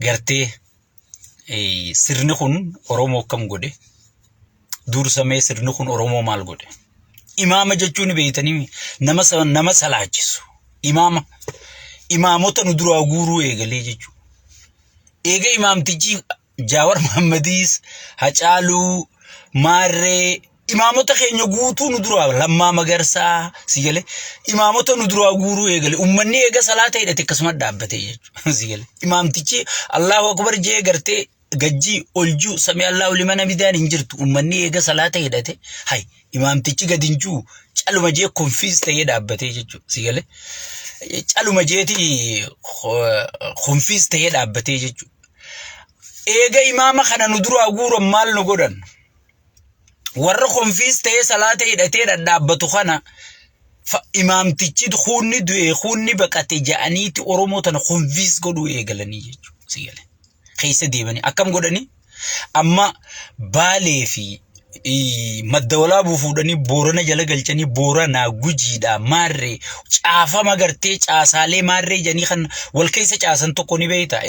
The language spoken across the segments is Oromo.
Gartee sirni kun Oromoo akkam godhe? Dursamee sirni kun Oromoo maal godhe? Imaama jechuun beeytanii nama nama salaachisu. Imaama imaamota nu duraa guuruu eegalee jechuudha. Eega imaamtichi Jaawar Mahaammadiis, Hacaaluu, Maarree, imaamota keenya guutuu nu duraa Lammaa Magarsaa si galee imaamota nu duraa guuruu eegale. Uummanni eega salaata hidhate akkasuma dhaabbate jechuudha. Si galee imaamtichi Allahu Akbar jee gartee gajjii oljuu sami Allahu liman hamidaan hin jirtu. Uummanni eega salaata hidhate hay imaamtichi gadi hin jiru caluma jee konfiis ta'ee dhaabbatee jechuudha. Si galee caluma jeeti konfiis ta'ee dhaabbatee jechuudha. Eega imaama kana nu duraa guuran maal nu godhan? Warra konfiis ta'ee salaata hidhatee dhadhaabbatu kana imaamtichi kuunni du'e kuunni baqate ja'aniiti Oromoo tana konfiis godhuu eegalanii jechuudha. Si galee. Keessa deemanii akkam godhanii? Amma Baalee fi Madda Walaabuu fuudhanii Boorana jala galchanii Booranaa Gujiidha maarree caafama gartee caasaalee maarree jedhanii kan wal keessa caasan tokko ni beekta.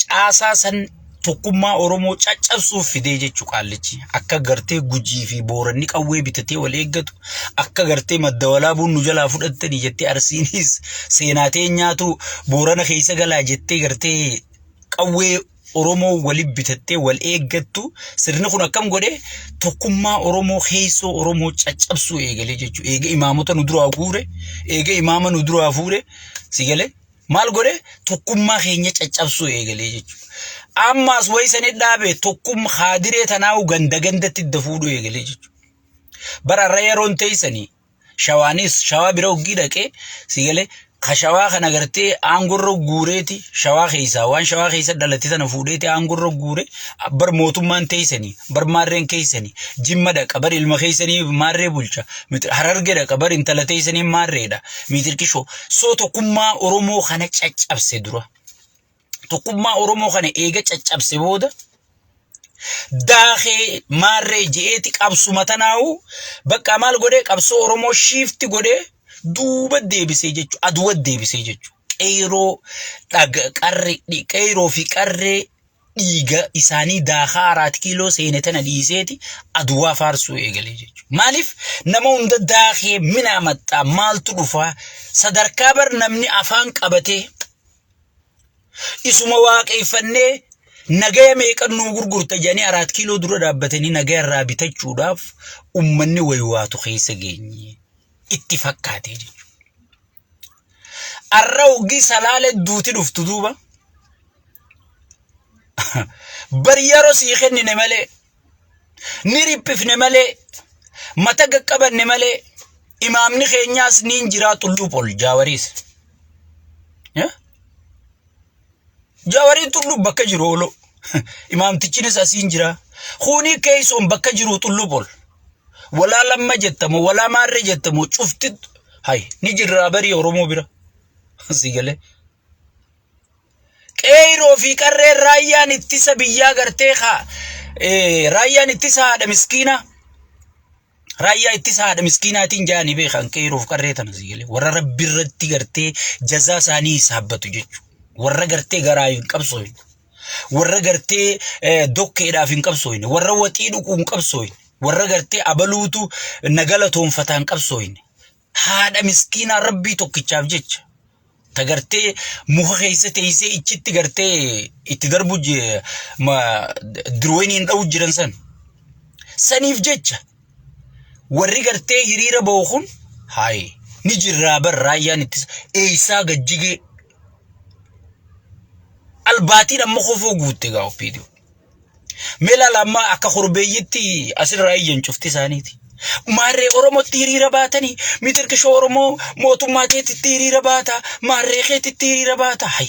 Caasaa san tokkummaa Oromoo caccabsuuf fidee jechuu qaallichi akka gartee Gujii fi Booranni qawwee bitatee wal eeggatu akka gartee Madda Walaabuun nu jalaa fudhattanii jettee Arsiinis seenaa teenyaatu Boorana keessa galaa jettee gartee qawwee Oromoo wali bitattee wal eeggattu sirni kun akkam godhe tokkummaa Oromoo keessoo Oromoo caccabsuu eegalee jechuudha. Eega imaamota nu duraa guure, eega imaama nu duraa fuure, si galee maal godhe tokkummaa keenya caccabsuu eegalee jechuudha. Ammaas wayi sani dhaabe tokkummaa haadiree tanaa'u ganda gandatti idda fuudhuu eegalee jechuudha. Bara har'a yeroon teessanii Shawaanis shawaa bira hoggii dhaqee si galee ka shawaa kana gartee aangorra guureeti shawaa keessaa waan shawaa keessa dhalate tana fuudheeti aangorra guure bar mootummaan teessanii bar maarreen keessanii jimma dhaqa bar ilma keessanii maarree bulcha hararge dhaqa bar intala teessanii maarreedha miitirkishoo soo tokkummaa Oromoo kana caccabse dura tokkummaa Oromoo kana eega caccabse booda daakee maarree je'eeti qabsuma tanaa'u bakka maal godhee qabsoo Oromoo shiifti godhee duuba deebisee jechuudha. Aduwa deebisee jechuudha. Qeyroo dhaga qarree qeyroo fi qarree dhiiga isaanii daakaa araat kiiloo seene tana dhiiseeti aduwaa faarsuu eegalee jechuudha. Maaliif nama hunda daakee mina maxxaa maaltu dhufaa sadarkaa bar namni afaan qabatee Isuma waaqeeffannee nagaya meeqan nuu gurgurta jedhanii araat kiiloo dura dhaabbatanii nagaya irraa bitachuudhaaf ummanni waywaatu keessa geenye itti fakkaatee jechuudha. Arra hoggii salaale duuti dhuftu duuba. Bar yeroo sii kennine malee ni riphifne malee mata qaqqabanne malee imaamni keenyaas niin jiraa xulluu pol jaawariis. Jaawariin xulluu bakka jiru ooloo. Imaamtichinis asiin jira. Kuunii keessoon bakka jiru xulluu pol. Walaa lamma jettamoo walaa maarree jettamoo cufti hay ni jirraa barii Oromoo bira. Si galee. Qeeyroo fi qarreen raayyaan ittisa biyyaa gartee kaa raayyaan ittisa haadha miskiinaa raayyaa ittisa haadha miskiinaatiin jaanii beekan qeeyroo fi qarree tana si galee warra rabbi irratti gartee jazaa isaanii hisaabbatu jechuudha. Warra gartee garaa hin qabsooyne. Warra gartee dokkeedhaaf hin qabsooyne. Warra waxii dhuquu hin qabsooyne. Warra gartee abaluutu na galatoonfataa hin qabsooyne. Haadha miskiinaa rabbii tokkichaaf jecha ta gartee muka keessa teessee ichitti gartee itti darbu dirooyiniin dha'u jiran san. Saniif jecha warri gartee hiriira ba'u kun hayi ni jirraa bar raayyaan ittisa eessaa gajjigee albaatiin amma kofoo guutte gaa OPDO. Mee laala amma akka korbeeyyitti asirraa iyyan cufti isaaniiti. Maarree Oromootti hiriira baatanii mitirkishoo Oromoo mootummaa keetitti hiriira baata maarree keetitti hiriira baata. Hay.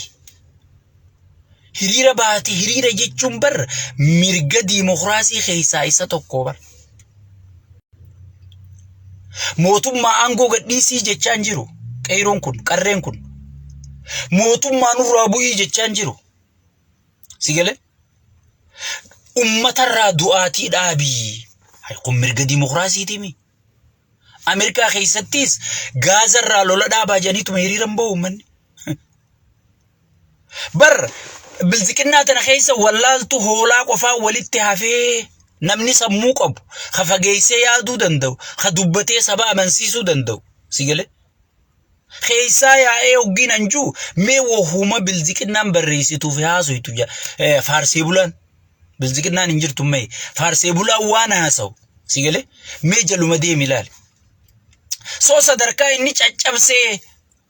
Hiriira baate hiriira jechuun bar mirga diimokiraasii keessaa isa tokko bar. Mootummaa aangoo gadhiisii jechaan jiru qeeyroon kun qarreen kun. Mootummaa nurraa bu'ii jechaan jiru. Si galee? Uummatarraa du'aatii dhaabii. Hay kun mirga dimokiraasiitii mi? Ameerikaa keessattis gaazarraa lola dhaabaa jedhaniituma hiriira hin bahu uummanni. Bar Bilziqinnaa tana keessa wallaaltu hoolaa qofaa walitti hafee namni sammuu qabu, ka fageessee yaaduu danda'u, ka dubbatee saba amansiisuu danda'u. Si galee? Keessaa yaa'ee hoggiin anjuu mee wahuma bilziqinnaan barreessituuf haasoytu faarsee bulaan. Bilziqinnaan hin jirtu mee faarsee bulaan waan haasa'u. Si galee? Mee jaluma deemi ilaali. Soo sadarkaa inni caccabsee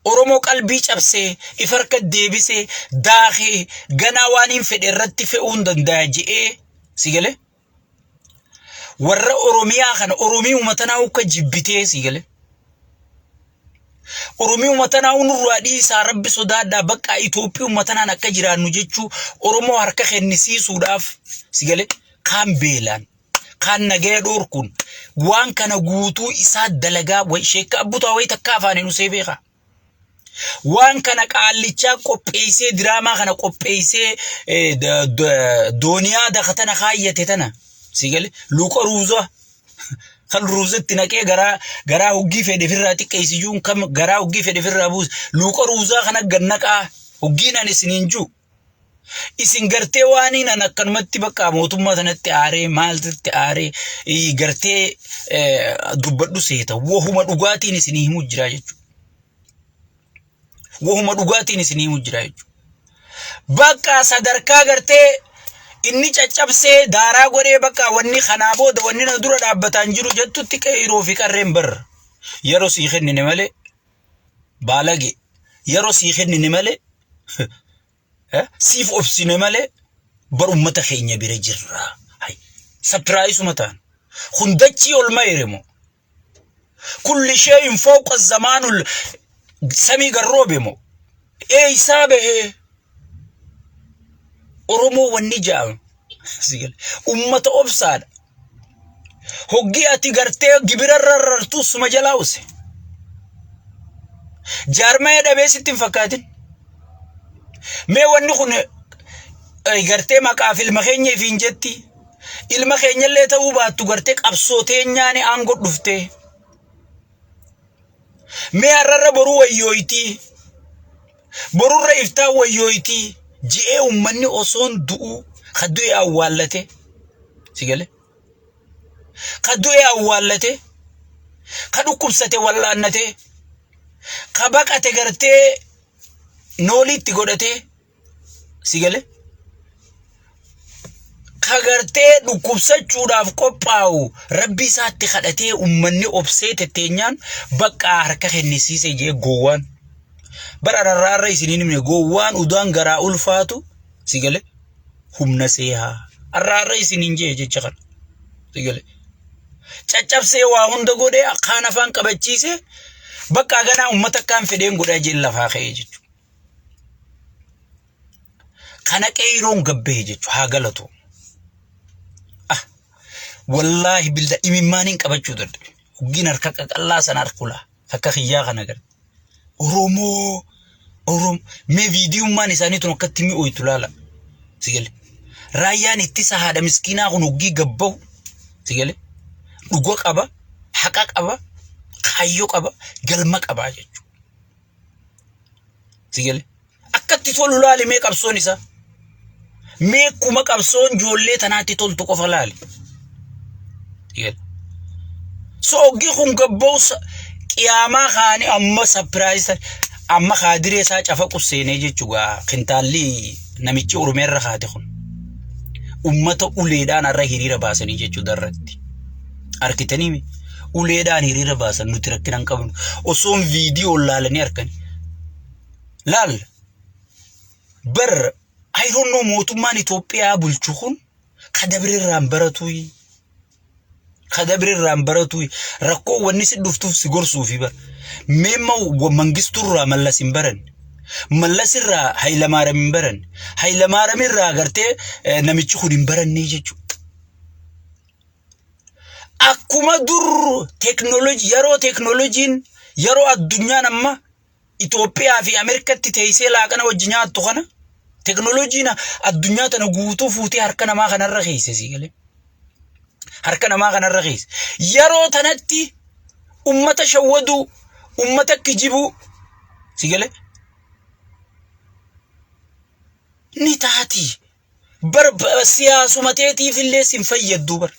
Oromoo qalbii cabsee if harka deebisee daakee ganaa waan hin fedhe irratti fe'uu hin danda'a je'ee si galee warra Oromiyaa kana Oromiyuma tanaa ukka jibbitee si galee Oromiyuma tanaa nurraa dhiisaa rabbi sodaadhaa bakka Itoophiyuma tanaan akka jiraannu jechuu Oromoo harka kennisiisuudhaaf si galee kaan beelaan kaan nagaya dhoorkuun waan kana guutuu isaa dalagaa way sheekka abbutaa way takka afaaniin usee beeka. Waan kana qaallichaa qopheessee diraamaa kana qopheessee dooniyaa daka tana kaayyate tana si gale luuqa ruuza kan ruuzatti naqee garaa garaa hoggii fedhe firraa xiqqeessiyyuun kam garaa hoggii fedhe firraa buuse luuqa ruuzaa kana gannaqaa hoggiin ani isiniin jiru. Isin gartee waaniin an akkanumatti bakka mootummaa sanatti aaree maaltitti aaree gartee dubbadhu seeta. Wahuma dhugaatiin isinii himu jira jechuudha. Wahuma dhugaatiin isinii himu jira jechuudha. Bakka sadarkaa gartee inni caccabsee daaraa godhee bakka wanni kanaa booda wanni na dura dhaabbataan jiru jettutti qeeroo fi qarreen barra. Yeroo sii kennine malee baalage yeroo sii kennine malee siif obsine malee bar ummata keenya bira jirra. Hay sapiraayisuma ta'an. Kun dachii ol mayre moo? Kulli sheeyin fawqa zamaanul samii garroobe moo? Eeysaa bahee? Oromoo wanni ja'ama. Ummata obsaadha. Hoggii ati gartee gibira rarrartu suma jalaa use. Jaarmaya dhabee sitti hin fakkaatin. Mee wanni kun gartee maqaaf ilma keenya ifiin jetti. Ilma keenyallee ta'uu baattu gartee qabsoo teenyaani aangoo dhuftee. Mee har'arra boruu wayyooytii. Borurra iftaan wayyooytii. Ji'ee uummanni osoon du'uu ka du'e awwaallate. Si galee? Ka du'e awwaallate. Ka dhukkubsate wallaannate. Ka baqate gartee nooliitti godhatee. Si galee? Ka gartee dhukkubsachuudhaaf qophaa'u rabbi isaatti kadhatee ummanni obsee tetteenyaan bakka harka kennisiise jee gowwaan. Bara rarraarra isiniin himne gowwaan udaan garaa ulfaatu si galee humna seehaa. Arraarra isiniin jee jecha kana. Si galee. Caccabsee waa hunda godhee kaan afaan qabachiise bakka ganaa ummata akkaan fedheen godhaa jeen lafaa ka'ee jechuudha. Kana qeeyroon gabbahe jechuudha haa galatu. Ah, wallaahi billa imimmaaniin qabachuu dadhabe. Hoggiin harka qaqallaa sana harkula akka kiyyaa kana garte. Oromoo Oromoo mee viidiyummaan isaanii tun akkatti mi'ooytu laala. Sigale. Raayyaan ittisa haadha miskiinaa kun hoggii gabbahu. Sigale. Dhuga qaba, haqa qaba, kaayyoo qaba, galma qaba jechuudha. Sigale. Akkatti tolu laali mee qabsoon isaa. Mee kuma qabsoon ijoollee tanaatti toltu qofa laali. Sigale. So hoggii kun gabba'u qiyaamaa kaanii amma sapiraayis amma kaadiree isaa cafaqu seenee jechuudha kintaalli namichi Oromiyaa irra kaate kun. Ummata uleedhaan har'a hiriira baasanii jechuudha irratti. Arkitanii uleedhaan hiriira baasan nuti rakkina hin qabnu. Osoon viidiyoo laalanii harkani. Laal bar I don't know mootummaan Itoophiyaa bulchu kun ka dabre irraan baratuuyi. Ka dabre irraan baratuuyi. Rakkoo wanni si dhuftuuf si gorsuufi bar. Meemma mangistuu irraa Mallas hin baranne. Mallas irraa Hayilamaariyaam hin baranne. Hayilamaariyaam irraa gartee namichi kun hin baranne jechuudha. Akkuma dur teeknooloojii yeroo teeknooloojiin yeroo addunyaan amma Itoophiyaa fi Ameerikatti teessee laaqana wajji nyaattu kana teeknooloojiin addunyaa tana guutuu fuutee harka namaa kanarra keesse sii galee. Harka namaa kanarra keesse. Yeroo tanatti ummata shawwaduu, ummata kijibuu sii galee. Ni taati. Bar siyaasuma teetiif illee sin fayyaddu bar.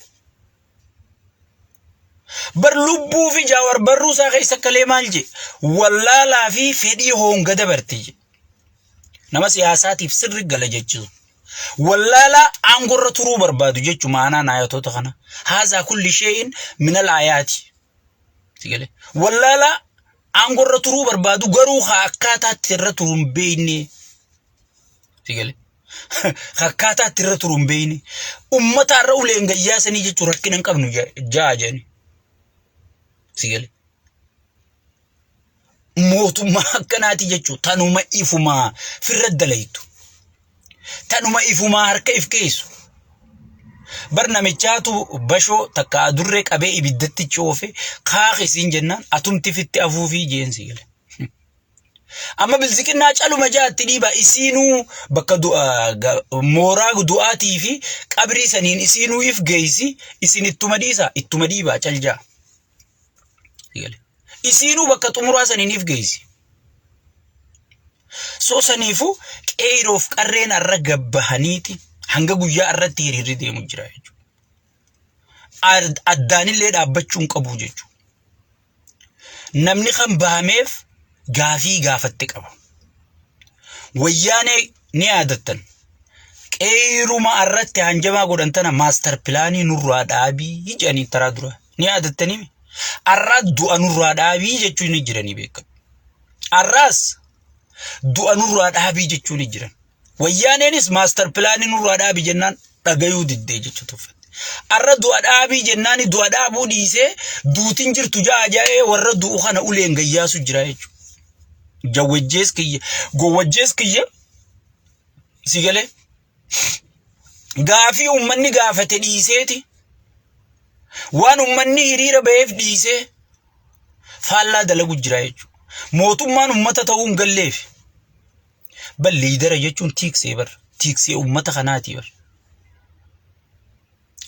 Bar lubbuu fi Jaawar barruu isaa keessa akkalee maal je wallaalaa fi fedhii hoonga dabarti je. Nama siyaasaatiif sirri gala jechuun. Wallaalaa aangorra turuu barbaadu jechuun maanaan ayatoota kana. Haazaa kulli shee'in minal ayaati. Sigale. Wallaalaa aangorra turuu barbaadu garuu haa akkaataatti irra turu hin beekne. Sigale. Akkaataatti irra turu hin beekne. Ummata irra uleen gayyaasanii jechuun rakkina hin qabnu ja'a jedhani. Sigale. Mootummaa akkanaati jechuun tanuma ifumaa firra dalaytu. Tanuma ifumaa harka if keessu. Bar namichaatu bashoo takka adurree qabee ibiddatti coofe kaakisiin jennaan atumti fitti afuufii jeen si gale. Amma bilziqinnaa caluma jaatti dhiiba isiinuu bakka du'a mooraa du'aatii fi qabrii saniin isiinuu if geessi isin ittuma dhiisa ittuma dhiibaa cal jaa. Isiinuu bakka xumuraa saniin if geessi. So saniifuu qeeroof qarreen arra gabbahaniiti hanga guyyaa irratti hiriirri deemu jira jechuudha. Addaanillee dhaabbachuu hin qabu jechuudha. Namni kan bahameef gaafii gaafatte qaba. Wayyaanee ni yaadattan. Qeeruma irratti hanjamaa godhan tana maastar pilaanii nurraa dhaabii jedhanii taraa dura. Ni yaadattanii? Arraa du'a nurraa dhaabii jechuun ni jiranii beekamu. Arraas du'a nurraa dhaabii jechuun ni jiran. Wayyaaneenis maastar pilaanii nurraa dhaabii jennaan dhagayuu diddee jechuu tuffatte. Arra du'a dhaabii jennaan du'a dhaabuu dhiisee duutin jirtu ja'a ja'ee warra du'u kana uleen gayyaasu jira jechuudha. Jawwajjees kiyya gowwajjees kiyya si galee gaafii uummanni gaafate dhiiseeti waan uummanni hiriira ba'eef dhiisee faallaa dalagu jira jechuudha. Mootummaan uummata ta'uu hin galleef. Bar leader jechuun tiiksee bar tiiksee uummata kanaati bar.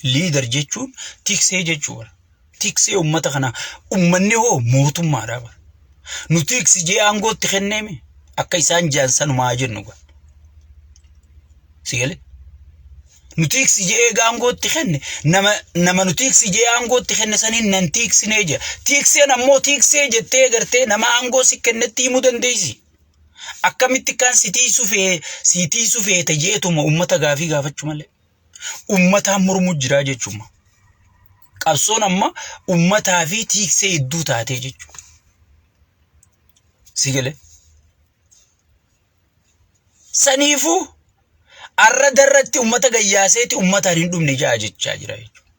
Leader jechuun tiksee jechuu bar. Tiksee uummata kanaa. Uummanni hoo mootummaadha bar. Nu tiksi jee aangootti kenneemi akka isaan jaan sanumaa jennu bar. Si galee? Nu tiksi jee eega aangootti kenne nama nama nu tiksi jee aangootti kenne saniin nan tiksinee jea. Tikseen ammoo tiksee jettee gartee nama aangoo si kennetti himuu dandeessi. Akkamitti kan si tiisu fee si tiisu feete jeetuma uummata gaafii gaafachuu malee. Uummataan mormuu jiraa jechuudha. Qabsoon amma uummataa fi tiiksee hedduu taatee jechuudha. Si galee? Saniifuu arra darratti uummata gayyaaseeti uummataan hin dhumne ja'a jechaa jira jechuudha.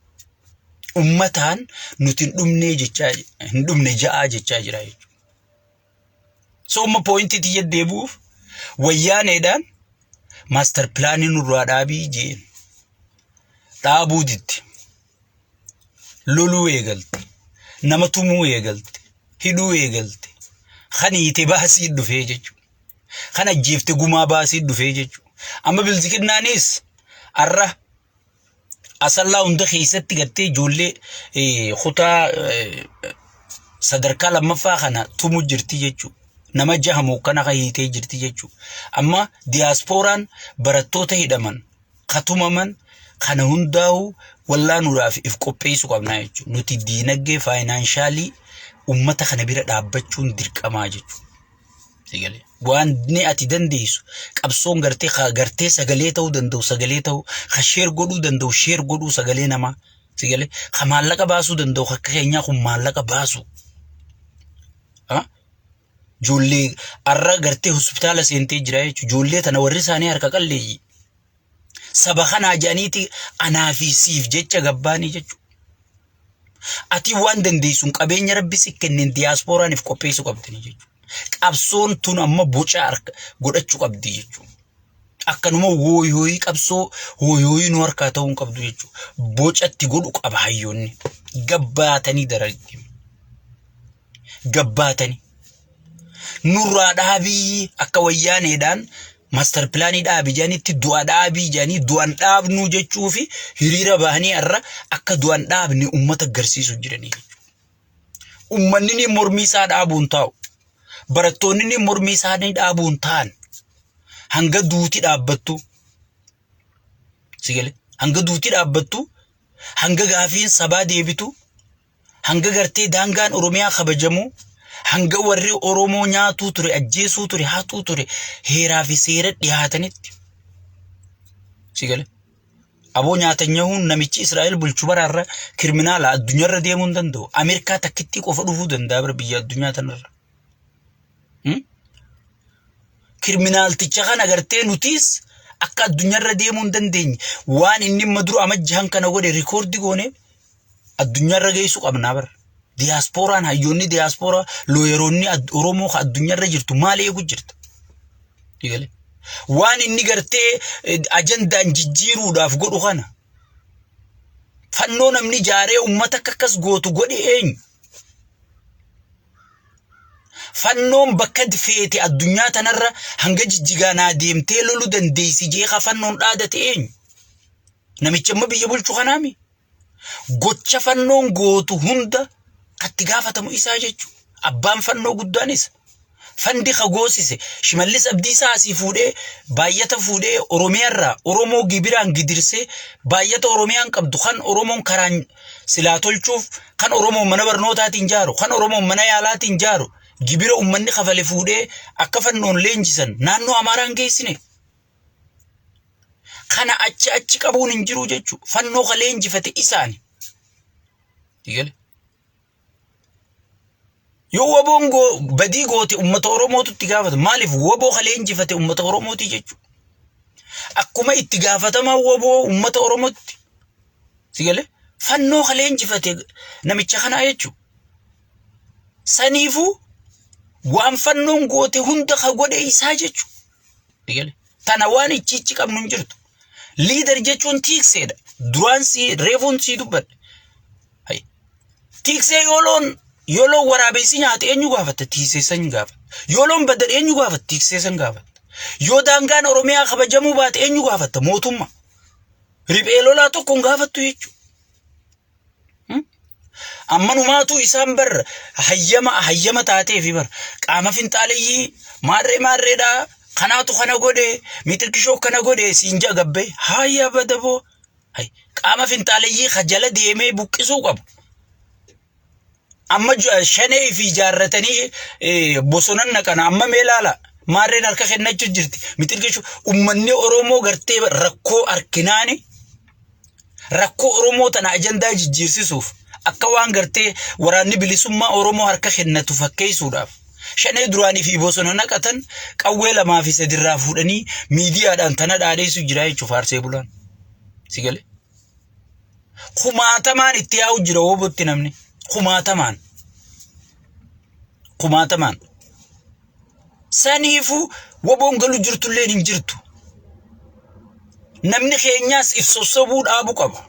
Uummataan nuti hin dhumnee jechaa hin dhumne ja'aa jechaa jira jechuudha. So amma point tiyya deebi'uuf wayyaaneedhaan master pilaanii nurraa dhaabii jeen dhaabuu didde. Loluu eegalte. Nama tumuu eegalte. Hidhuu eegalte. Kan hiite baasii dhufee jechuudha. Kan ajjeefte gumaa baasii dhufee jechuudha. Amma bilziqinnaanis har'a Asallaa hunda keessatti gartee ijoollee kutaa sadarkaa lammaffaa kana tumu jirti jechuudha. Nama jahamu kana kan hiitee jirti jechuudha. Amma diyaaspooraan barattoota hidhaman, katumaman kana hundaa'u wallaanuudhaaf if qopheessuu qabnaa jechuudha. Nuti diinagdee financially uummata kana bira dhaabbachuun dirqamaa jechuudha. Sigalee. Waan ni ati dandeessu qabsoon gartee ka gartee sagalee ta'uu danda'u sagalee ta'uu ka share godhuu danda'u share godhuu sagalee namaa sigalee ka maallaqa baasuu danda'u akka keenyaa kun maallaqa baasu. Ha? Ijoollee har'a gartee hospitaala seentee jira jechuudha. Ijoollee tana warri isaanii harka qalleeyyii. Saba kanaa jedhaniiti anaa fi siif jecha gabbaanii jechuudha. Ati waan dandeessuun qabeenya rabbi si kenneen diyaaspooraan if qopheessuu qabdanii jechuudha. Qabsoon tun amma boca harka godhachuu qabdi jechuudha. Akkanuma hooyooyii qabsoo hooyooyii nu harkaa ta'uu hin qabdu jechuudha. Boca itti godhu qaba hayyoonni. Gabbaatanii daran. Gabbaatanii. Nurraa dhaabii akka wayyaaneedhaan master pilaanii dhaabi jedhanitti du'a dhaabii jedhanii du'an dhaabnuu jechuu fi hiriira bahanii har'a akka du'an dhaabne uummata agarsiisu jiranii jechuudha. Uummanni ni mormii isaa dhaabuun taa'u. Barattoonni ni mormii isaanii dhaabuun ta'an. Hanga duuti dhaabbattu. Si galee? Hanga duuti dhaabbattu, hanga gaafiin sabaa deebitu, hanga gartee daangaan Oromiyaa kabajamu, hanga warri Oromoo nyaatuu ture, ajjeesuu ture, hatuu ture, heeraa fi seera dhiyaatanitti. Si galee? Aboo Nyatanyahuun namichi Israa'el bulchu baraarra kirminaala addunyaarra deemuu hin danda'u. Ameerikaa takkittii qofa dhufuu danda'a bara biyya addunyaa tanarra. Kirminaalticha kana gartee nutiis akka addunyaarra deemuu hin dandeenye waan inni amma dura amajjahan kana godhe rikoordi goone addunyaarra geessuu qabnaa bara. Diyaaspooraan hayyoonni diyaaspooraa looyeroonni Oromoo ka addunyaarra jirtu maal eegu jirta? Eegale. Waan inni gartee ajandaan jijjiiruudhaaf godhu kana fannoo namni jaaree uummata akka akkas gootu godhe eenyu? Fannoon bakka feete addunyaa tanarra hanga jijjigaa naa deemtee lolu dandeessi jee ka fannoon dhaadate eenyu? Namicha amma biyya bulchu kanaami? Gocha fannoon gootu hunda katti gaafatamu isaa jechuudha. Abbaan fannoo guddaan isa. Fandi ka goosise Shimallis Abdiisaa asii fuudhee baay'ata fuudhee Oromiyaarraa Oromoo gibiraan gidirsee baay'ata Oromiyaan qabdu kan Oromoon karaan silaa tolchuuf kan Oromoon mana barnootaatiin jaaru kan Oromoon mana yaalaatiin jaaru gibira uummanni kafale fuudhee akka fannoon leenjisan naannoo Amaaraan geessine. Kana achi achi qabuun hin jiru jechuudha. Fannoo ka leenjifate isaani. Eegale. Yoo waboon badii goote uummata Oromootu itti gaafata. Maaliif waboo ka leenjifate uummata Oromooti jechuudha. Akkuma itti gaafatamaa waboo uummata Oromootti. Si galee? Fannoo ka leenjifate namicha kanaa jechuudha. Saniifuu waan fannoon goote hunda ka godhe isaa jechuudha. Eegale. Tana waan ichi ichi qabnu hin jirtu. Liidar jechuun tiikseedha. Duraan si reefuun sii dubbadhe. Hay. Tiiksee yoo loon yoo loon waraabessi nyaate eenyu gaafatta? Tiiksee san gaafatta. Yoo loon badan eenyu gaafatta? Tiiksee san gaafatta. Yoo daangaan Oromiyaa kabajamuu baate eenyu gaafatta? Mootummaa. Riphee lolaa tokko hin gaafattu jechuudha. Ammanumaatu isaan bar hayyama hayyama taateefi bar qaama finxaaleyyii maarree maarreedha kanaatu kana godhe miixirkishoo kana godhe siin ja'a gabbee haayya badaboo qaama finxaaleyyii ka jala deemee buqqisuu qabu. Amma shanee fi ijaarratanii bosonan naqana amma mee laala maarreen harka kennachuu jirti mixirkishuu ummanni Oromoo gartee rakkoo harkinaani rakkoo Oromoo tana ajandaa jijjiirsisuuf akka waan gartee waraanni bilisummaa Oromoo harka kennatu fakkeessuudhaaf shanee duraanii fi bosona naqatan qawwee lamaa fi sadirraa fuudhanii miidiyaadhaan tana dhaadheessu jira jechuuf faarsee bulaan. Si galee? Kumaatamaan itti yaa'u jira wobotti namni. Kumaatamaan. Kumaatamaan. Saniifuu woboon galu jirtulleen hin jirtu. Namni keenyaas if sossobuu dhaabu qaba.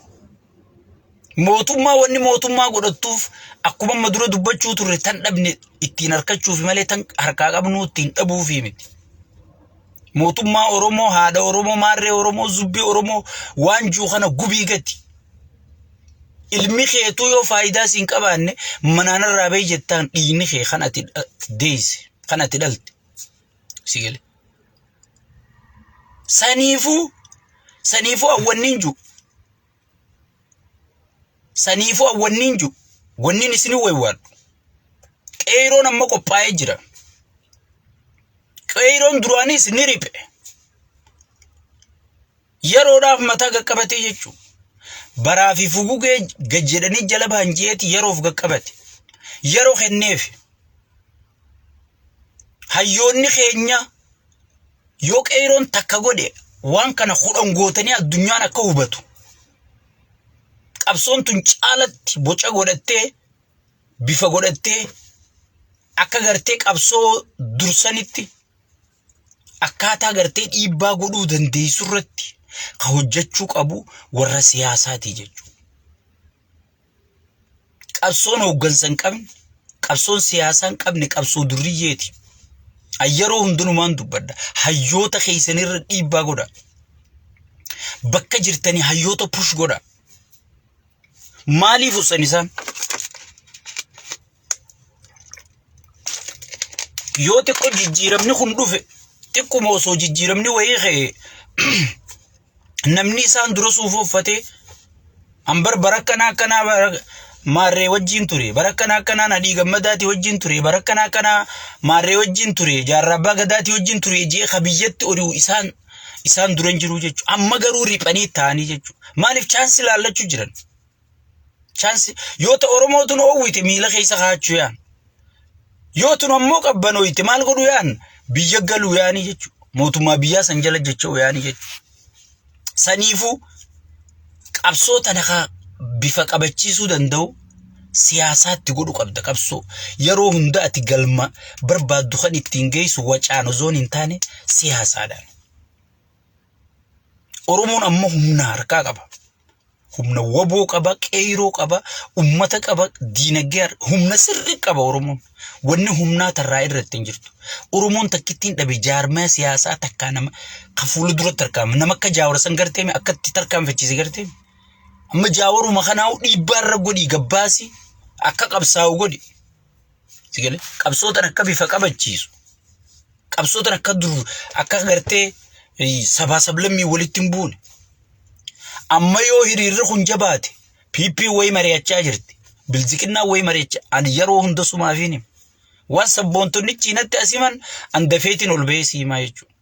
Mootummaa wanni mootummaa godhattuuf akkuma amma dura dubbachuu turre tan dhabne ittiin harkachuufi malee tan harkaa qabnuu ittiin dhabuufi miti. Mootummaa Oromoo, haadha Oromoo, maarree Oromoo, zubbii Oromoo waan jiru kana gubii gati. Ilmi keetuu yoo faayidaa siin qabaanne manaan irraa bahi jettaan dhiigni kee kan ati deesse kan ati dhalte si gale. Saniifuu saniifuu awwanni hin jiru. Saniifuu awwanni hin jiru. Wanni isin waywaadhu. Qeeyroon amma qophaa'ee jira. Qeeyroon duraanis ni riphe. Yeroodhaaf mataa qaqqabatee jechuudha. Baraa fi fugugee gad jedhanii jala bahan jeeti yeroof qaqqabate. Yeroo kenneef. Hayyoonni keenya yoo qeeyroon takka godhe waan kana kudhan gootanii addunyaan akka hubatu. Qabsoon tun caalatti boca godhattee bifa godhattee akka gartee qabsoo dursanitti akkaataa gartee dhiibbaa godhuu dandeessu irratti ka hojjechuu qabu warra siyaasaati jechuudha. Qabsoon hooggansa hin qabne, qabsoon siyaasaa hin qabne qabsoo durriyyeeti. Yeroo hundumaan dubbadha. Hayyoota keessanirra dhiibbaa godha. Bakka jirtanii hayyoota push godha. Maaliif usan isaan? Yoo xiqqoo jijjiiramni kun dhufe Xiqquma osoo jijjiiramni wayii ka'e namni isaan dura suufa uffatee ambar bara akkanaa akkanaa maarree wajjin ture, bara akkanaa akkanaa Nadhii Gammadaati wajjin ture, bara akkanaa akkanaa maarree wajjin ture, Jaarraa Abbaa Gadaati wajjin ture jee ka biyyatti ori'u isaan dura hin jiru jechuudha. Amma garuu riphanii taa'anii jechuudha. Maaliif chaansii laallachuu jiran? Chaansi yoo ta Oromoo tun oowwite miila keessa kaa'achuu yaan. Yoo tun ammoo qabbanooyte maal godhu yaan biyya galuu yaanii jechuudha. Mootummaa biyyaa san jala jecha'u yaanii jechuudha. Saniifuu qabsoo tana ka bifa qabachiisuu danda'u siyaasaatti godhu qabda qabsoo. Yeroo hunda ati galma barbaaddu kan ittiin geessu wacaan osoo hin taane siyaasaadhaan. Oromoon ammoo humna harkaa qaba. Humna waboo qaba, qeeyroo qaba, ummata qaba, diinagdee humna sirrii qaba Oromoon. Wanni humnaa tarraa irratti hin jirtu. Oromoon takkittiin dhabe jaarmaya siyaasaa takkaa nama ka fuula duratti tarkaanfa. Nama akka Jaawar san garteemi akka itti tarkaanfachiise garteemi. Amma Jaawaruma kanaa'u dhiibbaa irra godhii gabbaasi akka qabsaa'u godhi. Si galee qabsoo tan akka bifa qabachiisu. Qabsoo tan akka dur akka gartee sabaa sablammii walitti hin buune. Amma yoo hiriirri kun jabaate PP wayii mari'achaa jirti. Bilziqinnaa wayii mari'achaa ani yeroo hunda sumaafiin hima. Waan sabboontonni ciinatti as himan an dafeetiin ol ba'ee si himaa jechuudha.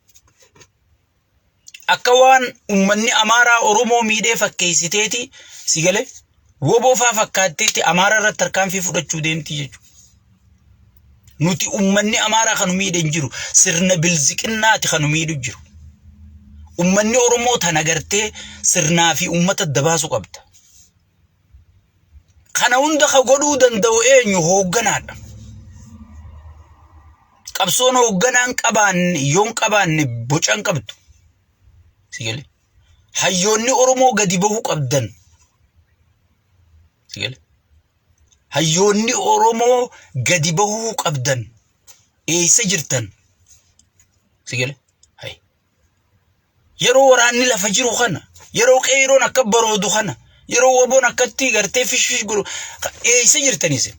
Akka waan uummanni Amaaraa Oromoo miidhee fakkeessiteeti si galee woboo faa fakkaatteetti Amaaraa irratti tarkaanfii fudhachuu deemti jechuudha. Nuti uummanni Amaaraa kan nu miidhe hin jiru. Sirna bilziqinnaati kan nu miidhu jiru. Uummanni Oromoo tana gartee sirnaa fi uummata adda baasu qabda. Kana hunda ka godhuu danda'u eenyu hoogganaadha. Qabsoon hoogganaan qabaanne yoon qabaanne boca hin qabdu. Si galee? Hayyoonni Oromoo gadi bahuu qabdan. Si galee? Hayyoonni Oromoo gadi bahuu qabdan. Eessa jirtan? Si galee? Hay. Yeroo waraanni lafa jiru kana, yeroo qeeyroon akka baroodu kana, yeroo waboon akkatti gartee fish fish godhu eessa jirtan isin?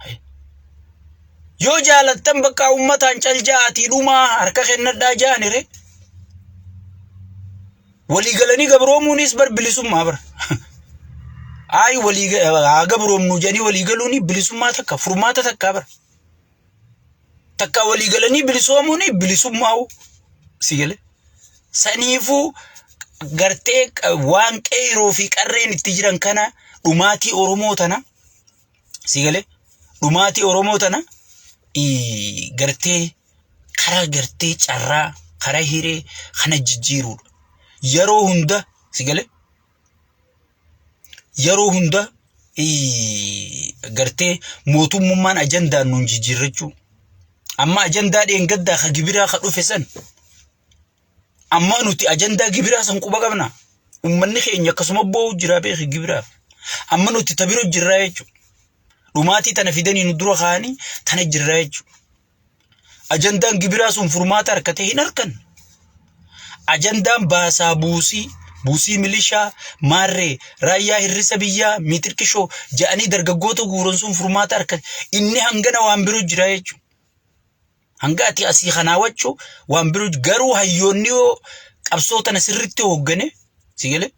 Hay. Yoo jaalattan bakka uummataan cal ja'aatii dhumaa harka kennadhaa ja'ani ree. Walii galanii gabroomuunis bar bilisummaa bar. Ayi walii haa gabroomnu jedhanii walii galuuni bilisummaa takka furmaata takka bar. Takka walii galanii bilisoomuuni bilisummaa si gale. Saniifuu gartee waan qeeroo fi qarreen itti jiran kana dhumaatii Oromoo tana si gale dhumaatii Oromoo tana gartee karaa gartee carraa karaa hiree kana jijjiiruudha. Yeroo hunda si gale yeroo hunda gartee mootummummaan ajandaan nuun jijjiirrachuu. Amma ajandaa dheengaddaa ka gibiraa ka dhufe san amma nuti ajandaa gibiraa san quba qabna. Uummanni keenya akkasuma boo'u jira beeki gibiraaf. Amma nuti ta biro jirraa jechuudha. Dhumaatii tana fidanii nu dura kaa'anii tana jirraa jechuudha. Ajandaan gibiraa sun furmaata harkatee hin harkan. Ajandaan baasaa buusii, buusii milishaa, maarree, raayyaa hirrisa biyyaa, miixirqishoo jedhanii dargaggoota guuran sun furmaata harkate. Inni hangana waan biro jira jechuudha. Hanga ati asii kanaa waccu waan biro garuu hayyoonni yoo qabsoo tana sirriitti hooggane si galee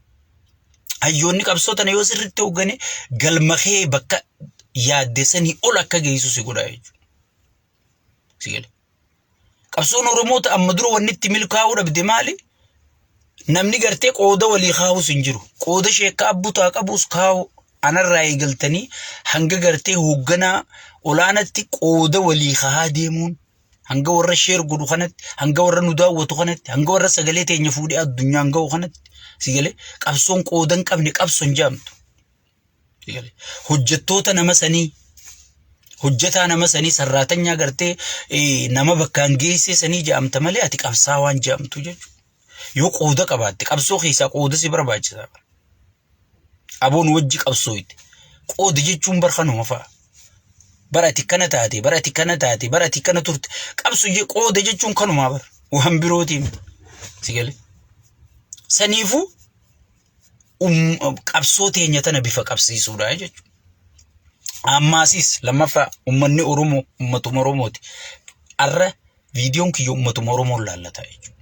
hayyoonni qabsoo tana yoo sirriitti hooggane galma kee bakka yaadde sanii ol akka geessu si godha jechuudha. Si galee. Qabsoon Oromoota amma dura wanni itti milkaa'uu dhabde maali? Namni gartee qooda walii kaa'us hin jiru. Qooda sheekkaa abbutaa qabus kaa'u anarraa eegaltanii hanga gartee hoogganaa olaanatti qooda walii kaa'aa deemuun hanga warra sheer godhu kanatti hanga warra nu daawwatu kanatti hanga warra sagalee teenya fuudhee addunyaan ga'u kanatti si galee qabsoon qooda hin qabne qabsoo hin jaamtu. Hojjettoota nama sanii hojjetaa nama sanii sarraatanyaa gartee nama bakkaan geessee sanii jaamta malee ati qabsaa waan jaamtu jechuudha. Yoo qooda qabaatte qabsoo keessaa qooda si barbaachisa. Aboon wajji qabsooyte. Qooda jechuun bar kanuma fa'a. Bara ati kana taate, bara ati kana taate, bara ati kana turte. Qabso qooda jechuun kanumaa bar. Waan birootii miti. Si galee. Saniifuu qabsoo teenya tana bifa qabsiisuudha jechuudha. Ammaasis lammaffaa uummanni Oromoo uummatuma Oromooti. Arra viidiyoon kiyya uummatuma Oromoon laallata jechuudha.